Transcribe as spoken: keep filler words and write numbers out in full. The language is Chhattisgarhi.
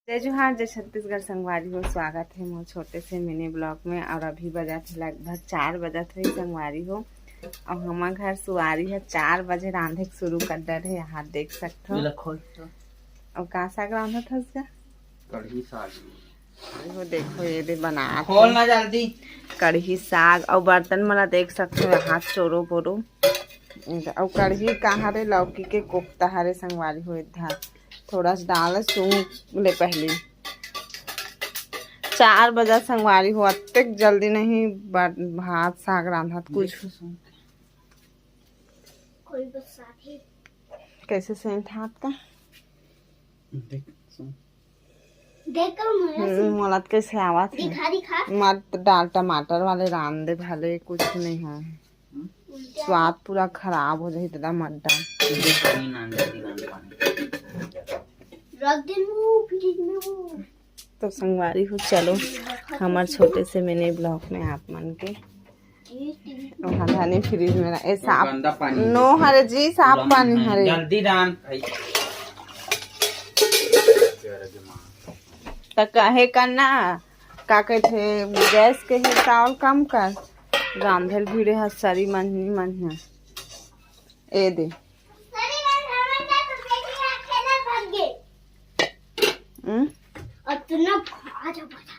जय जोहार, जय छत्तीसगढ़ संगवारी हो। स्वागत हे मोर छोटे से मिनी ब्लॉग में। और अभी बजत हे लगभग चार बजत होही संगवारी हो। और हमर घर सुवारी हे चार बजे रांधे के शुरू कर डरे हे, यहाँ देख सकथो। ये ला खोल तो। और का साग रांधत हस गा? कढ़ी साग। वो देखो, ये दे बनात खोल हे। ना जल्दी। कढ़ी साग और बर्तन मन ला देख सकथो, यहाँ चोरो बोरो। और कढ़ी का हरे, लौकी के कोफ्ता हरे संगवारी हो। इधर थोड़ा सा डाल सूंघ ले पहली। चार बजा संगवारी हो, अतेक जल्दी नहीं बा-, भात साग रांधत कुछ। कोई बरसात है। कैसे सेंट हाथ का? देख, सुन। देख, मोला हम्म, सुन। मोला तो कैसे आवत है? दिखा, दिखा। मत डाल, टमाटर वाले रांध दे, भले कुछ नहीं हो। उल्टा। स्वाद पूरा खराब हो जाही, दादा मत डाल। तुझे पानी ना दे, दे ना पानी। रख दे वो फ्रिज में वो। तो संगवारी हो, चलो हमर छोटे से मिनी ब्लॉग में आप मन के। वहाँ धनी फ्रिज में ना, ए साफ गंदा पानी। नो हरे जी, साफ पुराना पानी है। हरे। जल्दी रांध भाई। त कहे करना, का कहते, गैस के ही चावल कम कर, रांधल भिड़े ह सरी मंजनी मंजना। ए दे। हम्म? अतना खा जा बजा।